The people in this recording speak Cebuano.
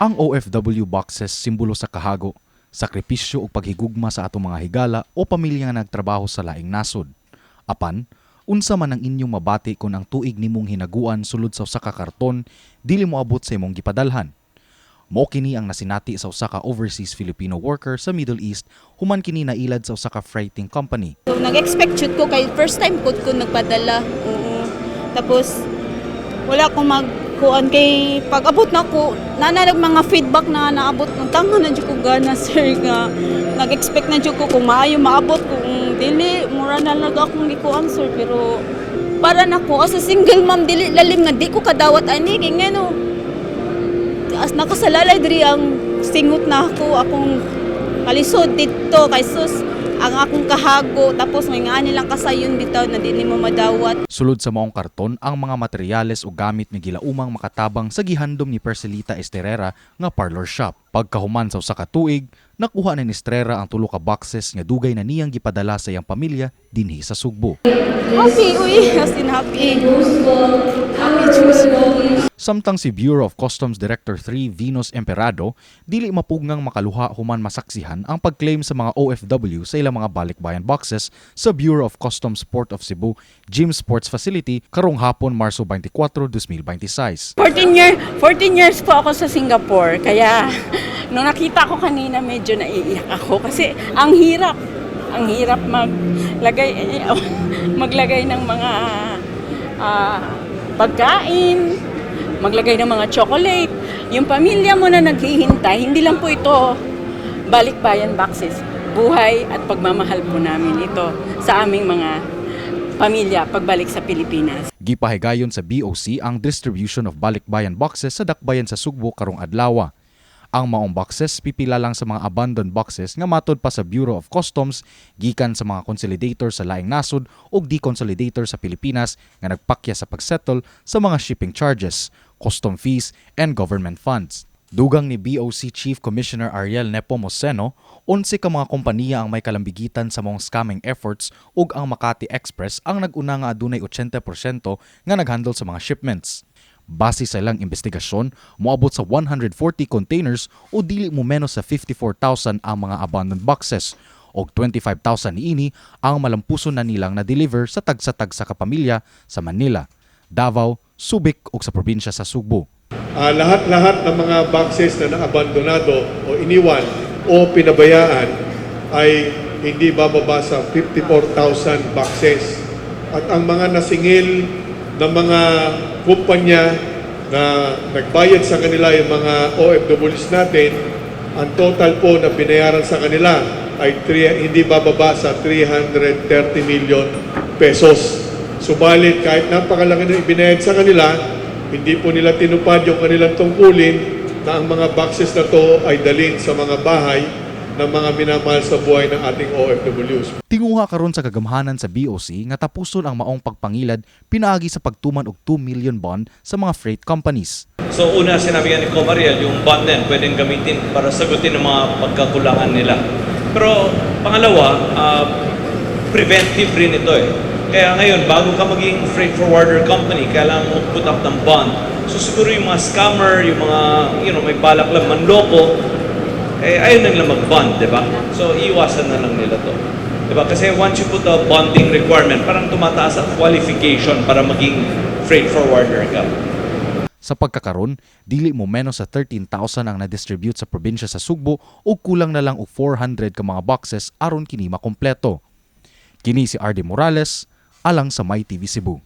Ang OFW boxes simbolo sa kahago, sakripisyo ug paghigugma sa atong mga higala o pamilya nga nagtrabaho sa laing nasod. Apan, unsa man ang inyong mabati kung ang tuig nimong hinaguan sulod sa usa ka karton dili moabot sa imong gipadalhan? Mao kini ang nasinati sa usa ka overseas Filipino worker sa Middle East human kini nailad sa usa ka freighting company. So, nag-expect jud ko kay first time ko nagpadala. Oo. Tapos wala ko magkuan kay pag abot na ko nana mga feedback na naabot ng tanga na jud ko gana, sir, nga nag-expect na jud ko kung maayo maabot, kung dili mura na lang akong gikuan, sir. Pero para nako as a single mom, dili lalim nga di ko kadawat ani kay ngano as nakasalalay diri ang singot na ako, akong kalisod dito kay sus ang akong kahago, tapos may nga nilang kasayon bitaw na di nimo madawat. Sulod sa maong karton ang mga materyales o gamit nga gilaumang makatabang sa gihandom ni Perselita Estrera nga parlor shop. Pagkahuman sa usa ka tuig, nakuha ni Estrera ang tulo ka boxes nga dugay na niyang gipadala sa iyang pamilya dinhi sa Sugbo. Happy uy, as in happy happy Diyos ko. Samtang si Bureau of Customs Director 3 Venus Emperado dili mapugngang makaluha human masaksihan ang pag-claim sa mga OFW sa ilang mga balikbayan boxes sa Bureau of Customs Port of Cebu Gym Sports Facility karong hapon, Marso 24, 2026. 14 years po ako sa Singapore. Kaya nung nakita ko kanina, medyo naiiyak ako kasi ang hirap. Ang hirap maglagay maglagay ng mga pagkain, maglagay ng mga chocolate. Yung pamilya mo na naghihintay, hindi lang po ito balikbayan boxes. Buhay at pagmamahal po namin ito sa aming mga pamilya pagbalik sa Pilipinas. Gipahigayon sa BOC ang distribution of balikbayan boxes sa dakbayan sa Sugbo karong adlaw. Ang maong boxes pipila lang sa mga abandoned boxes nga matod pa sa Bureau of Customs gikan sa mga consolidator sa laing nasod ug deconsolidator sa Pilipinas nga nagpakya sa pagsettle sa mga shipping charges, custom fees and government funds. Dugang ni BOC Chief Commissioner Ariel Nepomuceno, 11 ka mga kompanya ang may kalambigitan sa maong scamming efforts ug ang Makati Express ang nag-una nga adunay 80% nga naghandle sa mga shipments. Base sa ilang investigasyon, moabot sa 140 containers o dili mo menos sa 54,000 ang mga abandoned boxes og 25,000 niini ang malampuson na nilang na-deliver sa tagsa-tagsa ka pamilya sa Manila, Davao, Subic ug sa probinsya sa Sugbo. Lahat-lahat ng mga boxes na naabandonado o iniwan o pinabayaan ay hindi bababa sa 54,000 boxes. At ang mga nasingil ng mga kumpanya na nagbayad sa kanila yung mga OFWs natin, ang total po na binayaran sa kanila ay hindi bababa sa 330 million pesos. Subalit kahit napakalaki ng ibinayad sa kanila, hindi po nila tinupad yung kanilang tungkulin na ang mga boxes na to ay dalhin sa mga bahay ng mga minamahal sa buhay ng ating OFWs. Tinguha karon sa kagamhanan sa BOC nga tapuson ang maong pagpangilad pinaagi sa pagtuman og 2 million bond sa mga freight companies. So una, sinabi nga ni Comm Ariel, yung bond din pwedeng gamitin para sagutin ang mga pagkakulangan nila. Pero pangalawa, preventive rin ito eh. Kaya ngayon, bago ka maging freight forwarder company, kailangan mo put up ng bond. So siguro yung mga scammer, yung mga may balak lang manloko, eh ayaw na nila mag-bond, di ba? So iiwasan na lang nila to. Di ba? Kasi once you put a bonding requirement, parang tumataas ang qualification para maging freight forwarder ka. Sa pagkakaron, dili mo menos sa 13,000 ang na-distribute sa probinsya sa Sugbo ug kulang na lang og 400 ka mga boxes aron kini makumpleto. Kini si RD Morales, alang sa My TV Cebu.